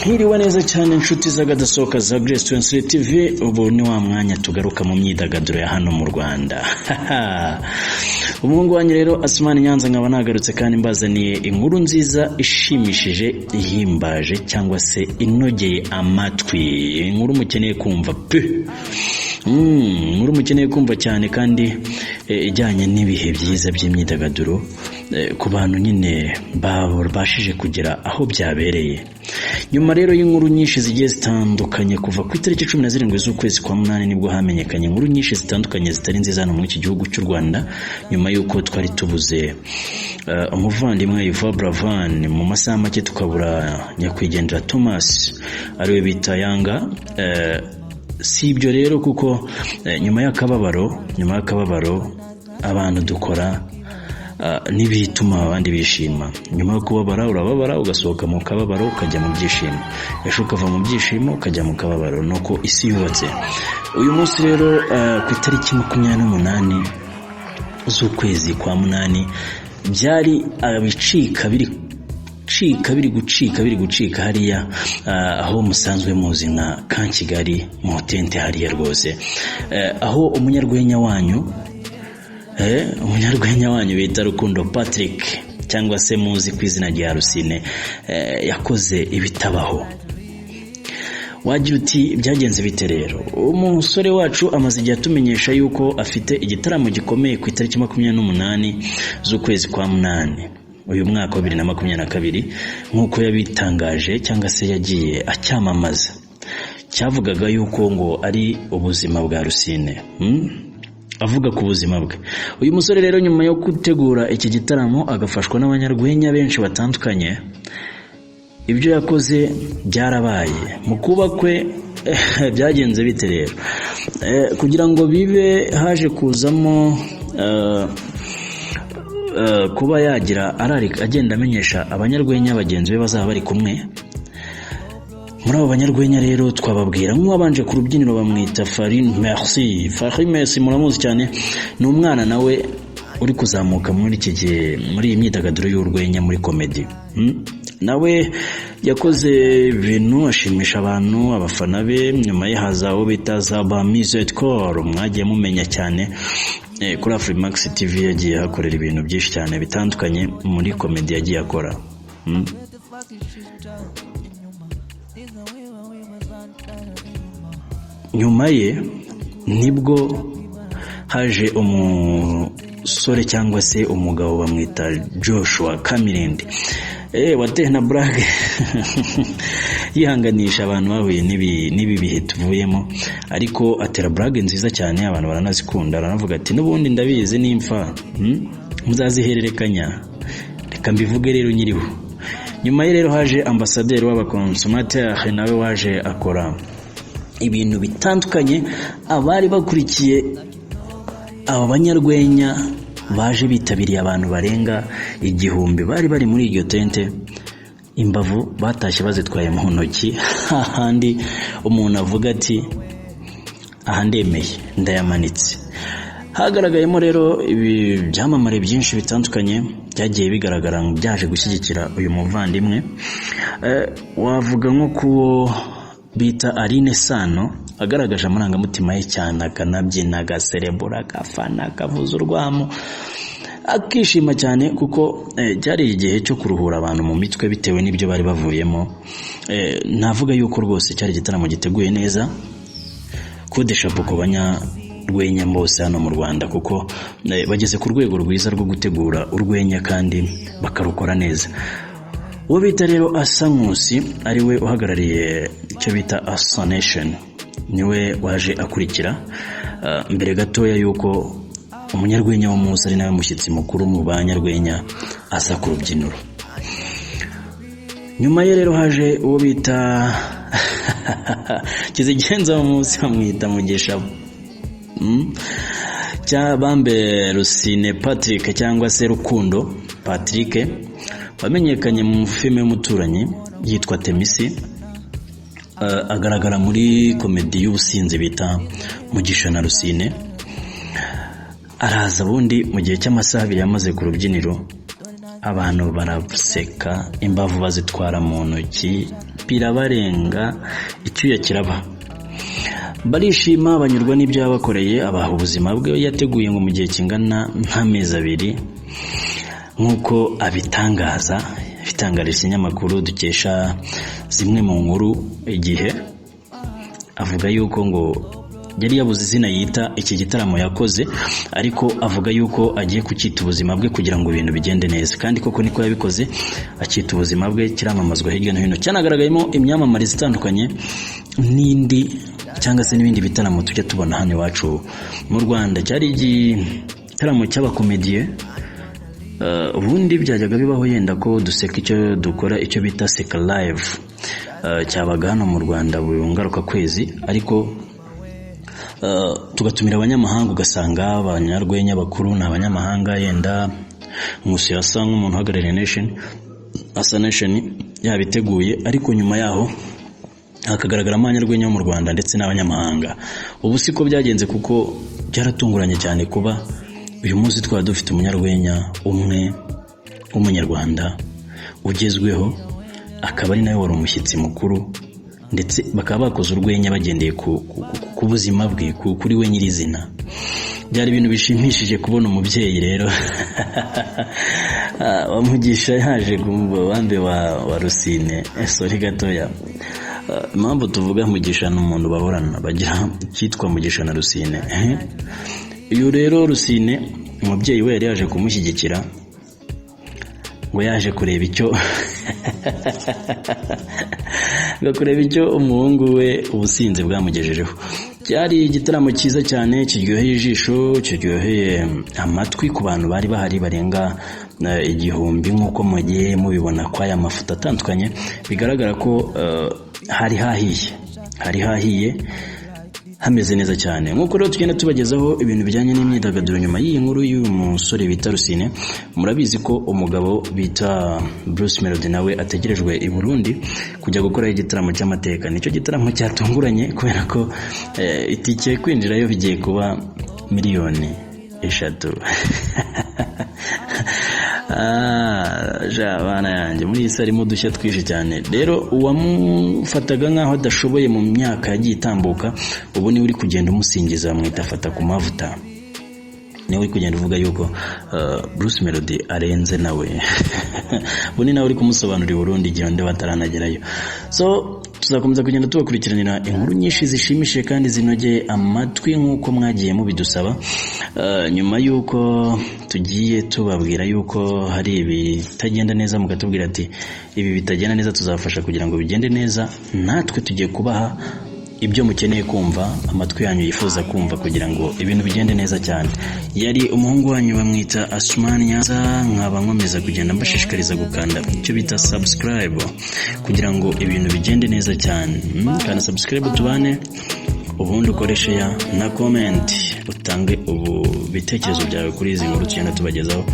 Mwiriwe neza cyane, inshuti z'akadasohoka za Grace 23 TV. Ubu ni wa mwanya tugaruka mu myidagaduro ya hano mu Rwanda. Umuhungu wanyu rero Asumani Nyanza, nkaba nagarutse kandi mbazaniye inkuru nziza ishimishije, ihimbaje cyangwa se inogeye amatwi, inkuru mukeneye kumva pe. Inkuru mukeneye kumva cyane kandi ijyanye n'ibihe byiza by'imyidagaduro ku bantu nyine babashije kugera aho byabereye. Nyuma rero y'inkuru nyinshi zigiye zitandukanye, kuva ku itariki 17 z'ukwezi kwa munani nibwo hamenyekanye inkuru nyinshi zitandukanye zitari nziza hano muri iki gihugu cy'u Rwanda, nyuma y'uko twari tubuze umuvandimwe Yvan Buravan, mu masaha make tukabura nyakwigendera Thomas ariwe bita Yanga. Si ibyo rero, kuko nyuma y'akababaro abantu dukora n'ibituma abandi bishima. Nyuma yo kubabara, urababara, ugasohoka mu kababaro ukajya mu byishimo, ejo ukava mu byishimo ukajya mu kababaro. Nuko isi yubatse. Uyu munsi rero ku itariki 28 z'ukwezi kwa munani, byari ibicika biri gucika, biri gucika, biri gucika hariya aho musanzwe muzi nka Camp Kigali, mu tente hariya rwose, aho umunyarwenya wanyu bita Rukundo Patrick, cyangwa se muzi ku izina rya Rusine, yakoze ibitabaho. Wagira uti byagenze bite rero? Umusore wacu amaze igihe atumenyesha yuko afite igitaramo gikomeye ku itariki 28 z'ukwezi kwa munani uyu mwaka wa 2022, nk'uko yabitangaje cyangwa se yagiye acyamamaza. Cyavugaga yuko ngo ari ubuzima bwa Rusine, Avuga ku buzima bwe. Uyu musore rero, nyuma yo gutegura iki gitaramo agafashwa n'abanyarwenya benshi batandukanye, ibyo yakoze byarabaye. Mu kuba kwe byagenze bite rero? Kugira ngo bibe, haje kuzamo kuba yagira ararika, agenda amenyesha abanyarwenya bagenzi be bazaba bari kumwe. Muri abo banyarwenya rero twababwira nk'uwabanje ku rubyiniro, bamwita Farin Merci. Farin Merci muramuzi cyane, ni umwana nawe uri kuzamuka muri iki gihe muri iyi myidagaduro y'urwenya, muri comedy. Nawe yakoze ibintu ashimisha abantu, abafana be. Nyuma ye haza uwo bita Zaba Mizet Call, mwagiye mumenya cyane kuri Afrimax TV, yagiye ahakorera ibintu byinshi cyane bitandukanye muri comedy yagiye akora. Nyuma ye nibwo haje umusore cyangwa se umugabo bamwita Joshua Kamirindi, wateye na blague yihanganisha abantu bahuye n'ibi bihe tuvuyemo, ariko atera blague nziza cyane, abantu baranazikunda. Aranavuga ati: "N'ubundi ndabizi nimfa muzazihererekanya, reka mbivuge rero nyiriho." Nyuma ye rero haje ambasaderi w'abakonsomateri, nawe waje akora ibintu bitandukanye. Abari bakurikiye aba banyarwenya baje bitabiriye, abantu barenga 1000 bari bari muri iryo tente, imbavu batashye bazitwaye mu ntoki, hahandi umuntu avuga ati: "Aha ndemeye, ndayamanitse." Hagaragayemo rero ibi byamamare byinshi bitandukanye byagiye bigaragara ngo byaje gushyigikira uyu muvandimwe. Wavuga nko kuwo bita Aline Sano, agaragaje amarangamutima ye cyane, akanabyina, agaserebura, agafana, akavuza urwamo, akishima cyane, kuko cyari igihe cyo kuruhura abantu mu mitwe bitewe n'ibyo bari bavuyemo. Navuga yuko rwose cyari igitaramo giteguye neza. Kodesha ku banyarwenya bose hano mu Rwanda, kuko bageze ku rwego rwiza rwo gutegura urwenya kandi bakarukora neza. Uwo bita rero Asa Nkusi, ari we uhagarariye icyo bita Asa Nation, niwe waje akurikira mbere gatoya y'uko umunyarwenya w'umunsi, ari nawe mushyitsi mukuru mu banyarwenya, aza ku rubyiniro. Nyuma ye rero haje uwo bita Kizigenza w'umunsi, bamwita Mugisha Bambe Rusine Patrick, cyangwa se Rukundo Patrick, wamenyekanye mu filime y'umuturanyi yitwa Temisi, agaragara muri comedy y'ubusinzi bita Mugisha na Rusine. Araza ubundi mu gihe cy'amasaha 2 yamaze ku rubyiniro, abantu baraseka, imbavu bazitwara mu ntoki. Birabarenga, icyuya kiraba, barishima, banyurwa n'ibyo yabakoreye, abaha ubuzima bwe yateguye ngo mu gihe kingana nk'amezi 2, nk'uko abitangaza, abitangarije ikinyamakuru dukesha zimwe mu nkuru Igihe. Avuga yuko ngo yari yabuze izina yita iki gitaramo yakoze, ariko avuga yuko agiye kucyita ubuzima bwe kugira ngo ibintu bigende neza, kandi koko niko yabikoze, akita ubuzima bwe, kiramamazwa hirya no hino, cyanagaragayemo imyamamarize itandukanye n'indi cyangwa se n'ibindi bitaramo tujya tubona hano iwacu mu Rwanda. Cyari igitaramo cy'abakomediye. Ubundi byajyaga bibaho yenda ko duseka icyo dukora, icyo bita Seka Live, cyabaga hano mu Rwanda buri ngaruka kwezi, ariko tugatumira abanyamahanga, ugasanga abanyarwenya bakuru ni abanyamahanga, yenda Nkusi asa nk'umuntu uhagarariye Nation, asa Nation yabiteguye, ariko nyuma yaho hakagaragaramo abanyarwenya bo mu Rwanda ndetse n'abanyamahanga. Ubu siko byagenze, kuko byaratunguranye cyane kuba uyu munsi twaba dufite umunyarwenya umwe w'umunyarwanda ugezweho, akaba ari nawe wari umushyitsi mukuru, ndetse bakaba bakoze urwenya bagendeye ku buzima bwe, kuri we nyirizina. Byari ibintu bishimishije kubona umubyeyi rero wa Mugisha yaje bambe wa Rusine. Sorry gatoya. Impamvu tuvuga Mugisha ni umuntu bahorana, bagira icyitwa Mugisha na Rusine. Uyu rero Rusine, umubyeyi we yari yaje kumushyigikira, ngo yaje kureba icyo ngo kureba icyo umuhungu we ubusinzi bwamugejejeho. Cyari igitaramo cyiza cyane, kiryoheye ijisho, kiryoheye amatwi ku bantu bari bahari barenga 1000, nk'uko mugiye mubibona ko aya mafoto atandukanye bigaragara ko hari hahiye, hari hahiye hameze neza cyane. Nk'uko rero tugenda tubagezaho ibintu bijyanye n'imyidagaduro, nyuma y'iyi nkuru y'uyu musore bita Rusine, murabizi ko umugabo bita Bruce Melody nawe ategerejwe i Burundi kujya gukora igitaramo cy'amateka. Nicyo gitaramo cyatunguranye kubera ko itike kwinjirayo bigiye kuba 3 miliyoni. Bana yanjye, muri iyi si harimo udushya twinshi cyane. Rero uwamufataga nk'aho adashoboye mu myaka yagiye itambuka, ubu niwe uri kugenda umusingiza, bamwita Fata ku Mavuta, niwe uri kugenda uvuga yuko Bruce Melody arenze nawe. Ubu ni nawe uri kumusobanurira Burundi igihe undi bataranagerayo. So tuzakomeza kugenda tubakurikiranira inkuru nyinshi zishimishije kandi zinogeye amatwi nk'uko mwagiye mubidusaba. Nyuma y'uko tugiye tubabwira yuko hari ibitagenda neza, mukatubwira ati ibi bitagenda neza tuzafasha kugira ngo bigende neza, natwe tugiye kubaha ibyo mukeneye kumva, amatwi yanyu yifuza kumva, kugira ngo ibintu bigende neza cyane. Yari umuhungu wanyu bamwita Asumani Nyanza, nkaba nkomeza kugenda mbashishikariza gukanda icyo bita subscribe kugira ngo ibintu bigende neza cyane. Kanda subscribe tubane, ubundi ukoreshe ya na comment, utange ubu bitekerezo byawe kuri izi nkuru tugenda tubagezaho,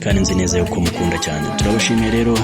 kandi nzi neza yuko mukunda cyane. Turabashimiye rero.